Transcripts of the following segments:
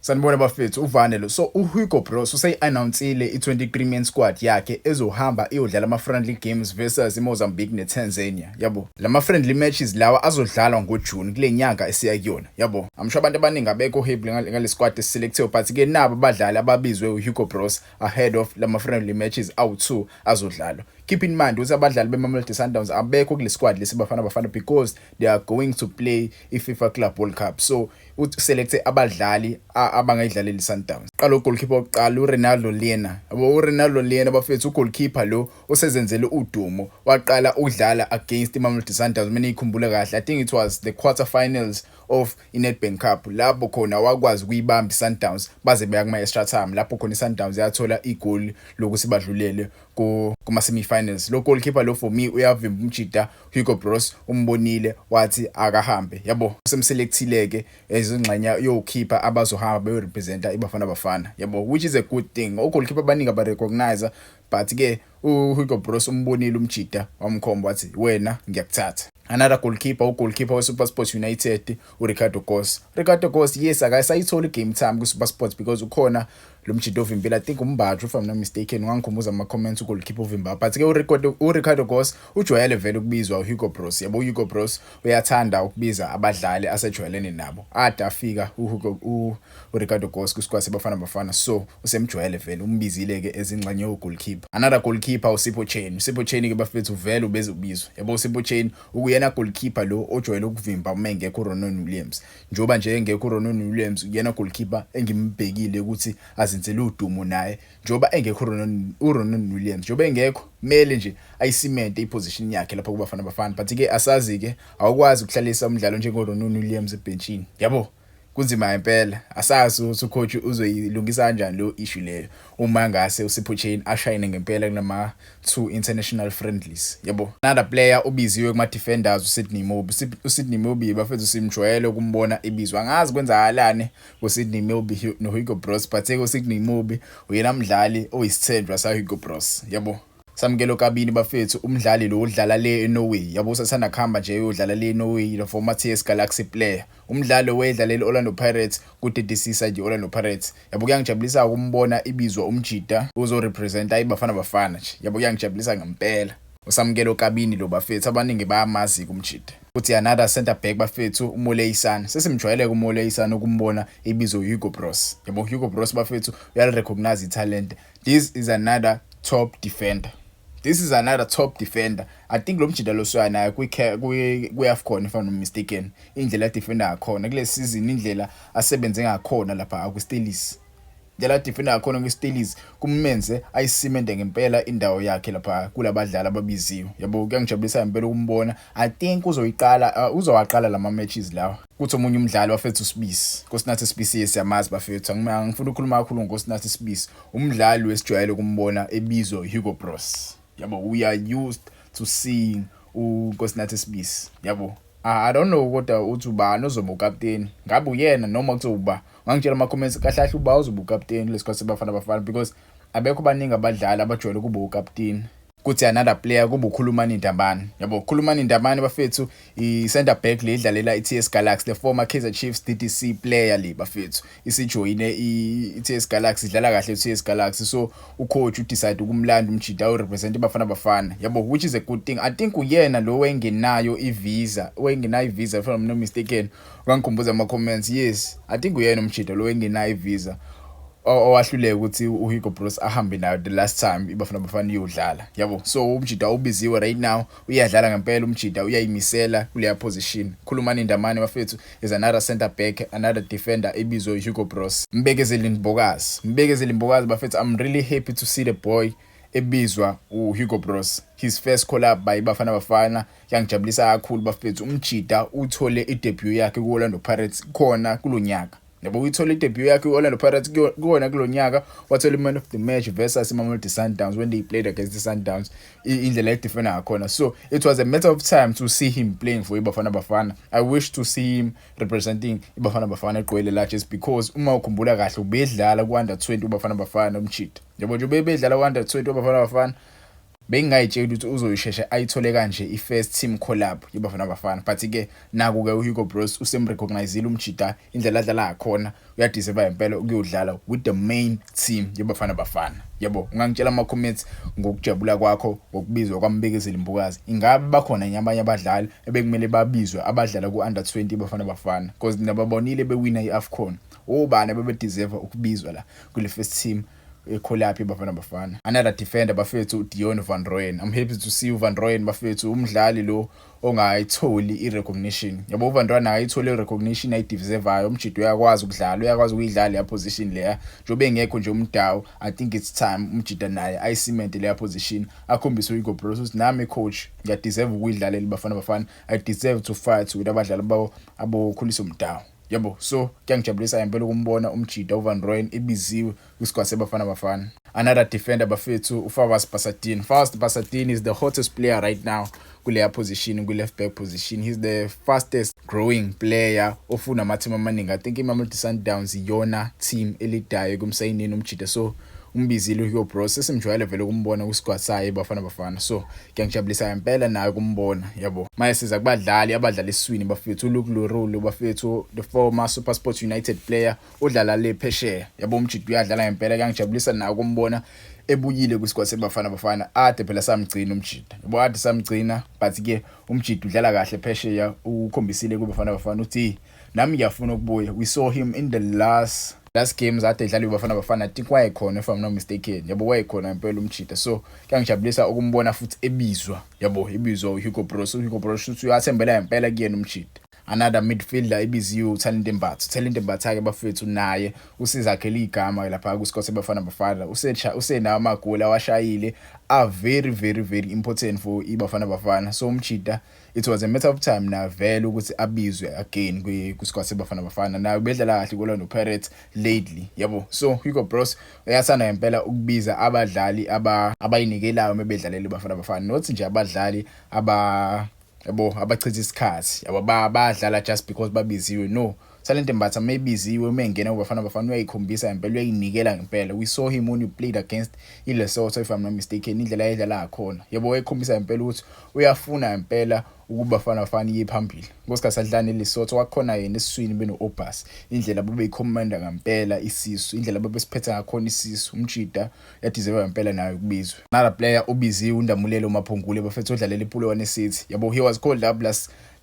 Sanibona bafethu, uvane lo. So uHugo Broos useyi-announcile i-23 man squad yakhe ezohamba iyodlala ama-friendly games versus iMozambique neTanzania, yabo. Lama friendly matches lawa azodlalwa ngoJune kule nyanga esiya kuyona, yabo. I'm sure abantu abaningi abekho happy ngale squad esiselectiwe, but ke nabo abadlali ababizwe uHugo Broos ahead of lama friendly matches awu-2 azodlalwa. Keep in mind ukuthi abadlali beMamelodi Sundowns abekho kule squad lesi Bafana Bafana because they are going to play i-FIFA Club World Cup. So uselecte abadlali abangayidlaleli Sundowns. Qala ugoalkeeper wokuqala, uRenaldo Leaner. Yabo, uRenaldo Leaner bafethu, ugoalkeeper lo osezenzele udumo, waqala ukudlala against iMamelodi Sundowns. Mina ngikhumbula kahle, I think it was the quarter finals of iNedbank Cup, lapho khona wakwazi ukuyibamba iSundowns baze beya kuma extra time, lapho khona iSundowns yathola igoli lokuthi badlulele kuma semi-finals. Lo goalkeeper lo, for me, uyavimba umjida. Hugo Broos umbonile, wathi akahambe, yabo. Semselectile ke ezingxenye yokhipha abazohamba beyorepresenta iBafana Bafana, yabo, which is a good thing. Ogoalkeeper abaningi abarecognize, but ke uHugo Broos umbonile umjida, wamkhomba, wathi, "Wena ngiyakuthatha." Another goalkeeper, ugoalkeeper weSuperSport United, uRicardo Goss. Ricardo Goss, yes, akasayithola igame time kuSuperSport because ukhona lo mjida ovimbile, I think uMbathu, if I'm not mistaken, ungangikhumbuza ama comments, ugoalkeeper ovimba. But ke uRicardo Goss ujwayele vele ukubizwa uHugo Broos, yabo. UHugo Broos uyathanda ukubiza abadlali asejwayelene nabo. Ade afika uHugo uRicardo Goss kwisquad seBafana Bafana, so usemjwayele vele, umbizile ke ezingxenye yogoalkeeper. Another goalkeeper, uSipho Chaine. uSipho Chaine ke bafethu vele ubeze ubizwa, yabo. uSipho Chaine ukuyena goalkeeper lo ojwayele ukuvimba uma engekho uRonwen Williams. Njengoba nje engekho uRonwen Williams, uyena goalkeeper engimbhekile ukuthi azenzele udumo naye. Njengoba engekho uRonwen Williams, njengoba engekho, kumele nje ayisimente iposition yakhe lapho kuBafana Bafana. But ke asazi ke, awukwazi ukuhlalisa umdlalo njengoRonwen Williams ebhenchini, yabo, kunzima impela. Asazi ukuthi ucoach uzoyilungisa kanjani lo issue leyo uma ngase uSipho Chaine ashayine ngempela kulama two international friendlies, yabo. Another player obiziwe kuma defenders, uSydney Mobbie. uSydney Mobbie bafethu, simjwayele ukumbona ibizwa. Angazi kwenzakalani kuSydney Mobbie noHugo Broos, but ke uSydney Mobbie uyena mdlali oyisithenjwa sa Hugo Broos, yabo. Samkelo Kabini bafethu, umdlali lo odlala le eNorway, yabo, usathanda kuhamba nje uyodlala le eNorway, lo former TS Galaxy player, umdlalo wedlalela Orlando Pirates, kudidisisa nje Orlando Pirates, yabo. Kuyangijabulisa ukumbona ibizwa umjida uzorepresenta iBafana Bafana nje, yabo, kuyangijabulisa ngempela. uSamkelo Kabini lo bafethu, abaningi bayamazi kumjida. Kuthi another center back bafethu, uMoleyisana. Sesimjwayele kuMoleyisana ukumbona ibizo Hugo Broos, yabo. Hugo Broos bafethu uyalirecognize italent. This is another top defender, this is another top defender. I think lo mjida lo soya naye kwi-AFCON, if I'm not mistaken. Indlela adefenda ngakhona kule season, indlela asebenze ngakhona lapha ku-Stellies, indlela adefenda ngakhona kwi-Stellies kumenze ayisimente ngempela indawo yakhe lapha kulabadlali ababiziwe, yabo. Kuyangijabulisa ngempela ukumbona. I think uzoyiqala, uzowaqala lama matches lawa. Kuthi omunye umdlali bafethu, uSibisi, Nkosinathi Sibisi, siyamazi bafethu. Angifuni ukukhuluma kakhulu ngoNkosinathi Sibisi, umdlali wesijwayele ukumbona ebizwa Hugo Broos, yabo. We are used to seeing uNkosinathi Sibisi, yabo. I don't know kodwa uthi ubani ozoba ukapteni, ngabe uyena noma kuthiwa uba? Ungangitshela ama comments kahle kahle uba uzoba ukapteni lesikhathi seBafana Bafana, because abekho baningi abadlali abajwayele ukuba ukapteni. Kuthi another player kuba uKhulumani Ndamane, yabo. Khulumani Ndamane bafethu, i-center back le idlalela i-TS Galaxy, the former Kaizer Chiefs DDC player le bafethu, isijoyine i-TS Galaxy, idlala kahle i-TS Galaxy. So ucoach udecide ukumlanda umjida ayorepresent iBafana Bafana, yabo, which is a good thing. I think uyena lo wengenayo ivisa, wengenayo ivisa, if I'm not mistaken. Ungangikhumbuza ama comments. Yes, I think uyena umjida lo wengenayo ivisa owahluleka ukuthi uHugo Broos ahambe nayo the last time iBafana Bafana iyodlala, yabo. So umjida ubiziwe right now, uyadlala ngempela umjida, uyayimisela kuleya position. Khulumani Ndamane bafethu is another center back, another defender ebizwe Hugo Broos. Mbekezeli Mbokazi, Mbekezeli Mbokazi bafethu, I'm really happy to see the boy ebizwa uHugo Broos, his first call up by Bafana Bafana. Kuyangijabulisa kakhulu bafethu. Umjida uthole idebut yakhe ku-Orlando Pirates khona kulonyaka, yabo. Uyithola idebut yakhe ku-Orlando Pirates kuwona kulo nyaka, wathola i-man of the match versus iMamelodi Sundowns when they played against the Sundowns. Indlela edefenda ngakhona, so it was a matter of time to see him playing for iBafana Bafana. I wish to see him representing iBafana Bafana egqokile la, just because uma ukhumbula kahle ubedlala ku-under 20 uBafana Bafana umjida, yabo. Nje ubedlala ku-under 20 uBafana Bafana. Bengingayitsheli ukuthi uzoyisheshe ayithole kanje i-first team call-up yeBafana Bafana, but-ke naku-ke uHugo Broos usemrecognizile umjida, indlela adlala ngakhona uyadeserva impela ukuyodlala with the main team yeBafana Bafana, yabo. Ungangitshela ama-comments ngokujabula kwakho ngokubizwa kwaMbekezeli Mbokazi. Ingabe bakhona yini abanye abadlali ebekumele babizwe abadlala ku-under 20 Bafana Bafana? Because nababonile bewina i-AFCON, obani abebedeserve ukubizwa la kule first team e-call-up Bafana Bafana? Another defender, bafethu, Deon van Rooyen. I'm happy to see uVan Rooyen, bafethu, umdlali lo ongayitholi i-recognition, yabo. uVan Rooyen akayitholi i-recognition ayideservayo. Umjida uyakwazi ukudlala, uyakwazi ukuyidlala leya position leya njengoba engekho nje uMudau. I think it's time umjida naye ayisimende leya position, akhombise uHugo Broos ukuthi nami, coach, ngiyadeserve ukuyidlalela iBafana Bafana. I deserve to fight with abadlali babo aboKhuliso Mudau, yabo. So kuyangijabulisa impela ukumbona umjida uVan Rooyen ebiziwe kwisquad seBafana Bafana. Another defender, bafethu, uFawaaz Basadien. Fawaz Basadien is the hottest player right now kuleya position, kwi-left back position. He's the fastest growing player ofuna ama-team amaningi. I think iMamelodi Sundowns iyona team elidayo kumsayinini umjida, so umbizile uHugo Broos. Sesimjwayele vele ukumbona kwisquad sayo Bafana Bafana, so kuyangijabulisa impela naye ukumbona, yabo. Manje siza kubadlali abadlala esiswini, bafethu. uLuke Lerolo, bafethu, the former SuperSport United player odlala le phesheya, yabo. Umjida uyadlala ngempela, kuyangijabulisa naye ukumbona ebuyile kwisquad seBafana Bafana. Ade phela samgcina umjida, yabo, ade samgcina, but ke umjida udlala kahle phesheya, ukhombisile kuBafana Bafana uthi nami ngiyafuna ukubuya. We saw him in the last games ade edlala iBafana Bafana. I think wayekhona, if I'm not mistaken, yabo, wayekhona impela umjida. So kuyangijabulisa ukumbona futhi ebizwa, yabo, ebizwa uHugo Broos. uHugo Broos uthi uyathembela impela kuyena umjida. Another midfielder ebiziwe, uThalente Mbatha. Thalente Mbatha ke, bafethu, naye usizakhele igama lapha kwisquad seBafana Bafana. Usecha usenawo amagoli awashayile are very, very, very important for iBafana Bafana. So umjida, it was a matter of time na vele ukuthi abizwe again kwisquad seBafana Bafana. Naye bedlala kahle ku-Orlando Pirates lately, yabo. So Hugo Broos uyathanda ngempela ukubiza abadlali abayinikelayo mebedlalela iBafana Bafana, not nje abadlali aba, yabo, abachitha isikhathi, yabo, badlala just because babiziwe. No, Thalente Mbatha mayebiziwe, uma engena kuBafana Bafana, uyayikhombisa ngempela, uyayinikela ngempela. We saw him when he played against iLesotho, if I'm not mistaken, indlela ayedlala ngakhona, yabo, wayekhombisa ngempela ukuthi uyafuna ngempela ukuba Bafana Bafana iye phambili. Ngosikhathi sadlala neLesotho, kwakhona yena esiswini beno-Obas, indlela babeyikhomanda ngempela isisu, indlela babesiphethe ngakhona isisu, umjida uyadeserve ngempela nayo ukubizwa. Another player obiziwe, uNdamulelo Maphangule, bafethu, odlalela iPolokwane City, yabo. He was called up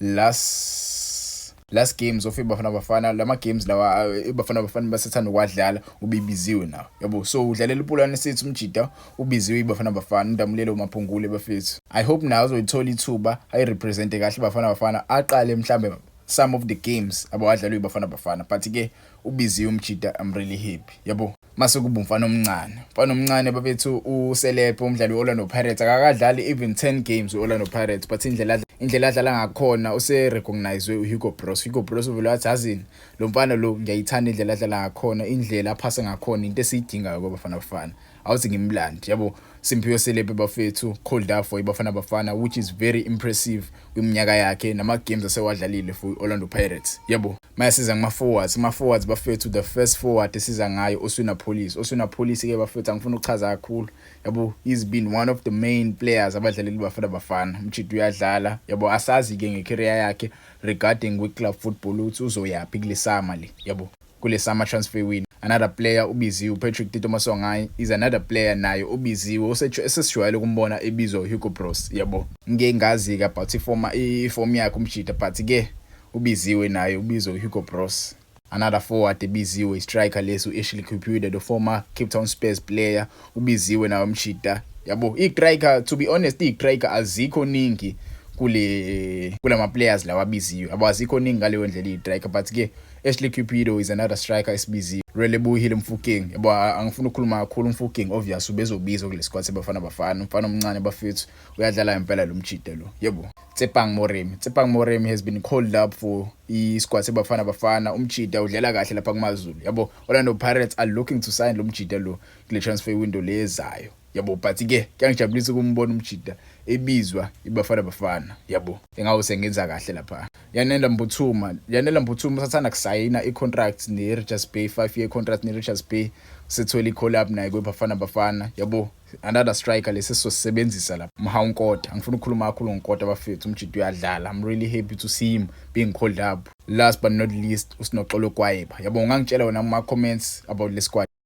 last games of iBafana Bafana. Lama games lawa iBafana Bafana basethanda ukwadlala, ubibiziwe nawo, yabo. So udlalela iPolokwane City umjida, ubiziwe iBafana Bafana, uNdamulelo Maphangule, bafethu. I hope nawe uzoyithola ithuba ayirepresente kahle iBafana Bafana, aqale mhlambe some of the games abawadlalwe iBafana Bafana, but ke ubiziwe umjida. I'm really happy, yabo. Mase kuba umfana omncane, umfana omncane, bafethu, uSelepe, umdlali we-Orlando Pirates. Akakadlali even 10 games we-Orlando Pirates, but indlela adlala ngakhona, use-recognizwe uHugo Broos. Hugo Broos uvele wathi, "Yazini, lo mfana lo ngiyayithanda indlela adlala ngakhona, indlela aphasa ngakhona, into esiyidingayo kwaBafana Bafana, awuthi ngimlandi," yabo. Simphiwe Selepe, bafethu, called up for iBafana Bafana, which is very impressive kwiminyaka yakhe nama games asewadlalile for Orlando Pirates, yabo. Mayasiza ngama forwards, ama forwards, bafethu, the first forward esiza ngayo, Oswin Appollis. Oswin Appollis ke, bafethu, angifuni ukuchaza kakhulu, yabo. He's been one of the main players abadlaleli Bafana Bafana. Umjida uyadlala, yabo. Asazi ke ngecareer yakhe regarding with club football ukuthi uzoyapi kule summer le, yabo, kule summer transfer window. Another player ubiziwe, Patrick Tito Maswanganyi is another player naye ubiziwe, esesijwayele ukumbona ebizwa uHugo Broos, yabo. Ngike ngazi ke about iform yakhe umjida, but ke ubiziwe naye, ubizwa uHugo Broos. Another forward ebiziwe, striker lesi, u-Ashley Cupido, the former Cape Town Spurs player, ubiziwe naye umjida, yabo. I-striker, to be honest, i-striker azikho ningi kule kulama players lawa abiziwe, abazikho ningi ngaleyo ndlela i-striker, but ke Ashley Cupido is another striker esibiziwe. Relebohile Mofokeng, yabo, angifuni ukukhuluma kakhulu. Mofokeng obvious ubezobizwa kule squad seBafana Bafana. Umfana omncane, bafethu, uyadlala impela lo mjida lo, yebo. Tshepang Moremi, Tshepang Moremi has been called up for i-squad seBafana Bafana. Umjida udlala kahle lapha kuMaZulu, yabo. Orlando Pirates are looking to sign lo mjida lo kule transfer window lezayo. yabo. But ke kuyangijabulisa ukumbona umjida ebizwa iBafana Bafana, yabo, engabe sengenza kahle lapha. Yanela Mbuthuma, Yanela Mbuthuma usathanda kusayina i-contract ne-Richards Bay, 5 year contract ne-Richards Bay. Sethole i-call up naye kweBafana Bafana, yabo. Another striker lesi sizosebenzisa lapha. Mohau Nkota, angifuna ukukhuluma kakhulu ngoNkota, bafethu. Umjidi uyadlala. I'm really happy to see him being called up. Last but not least, uSinoxolo Kwayiba, yabo. Ungangitshela wena kuma comments about le squad.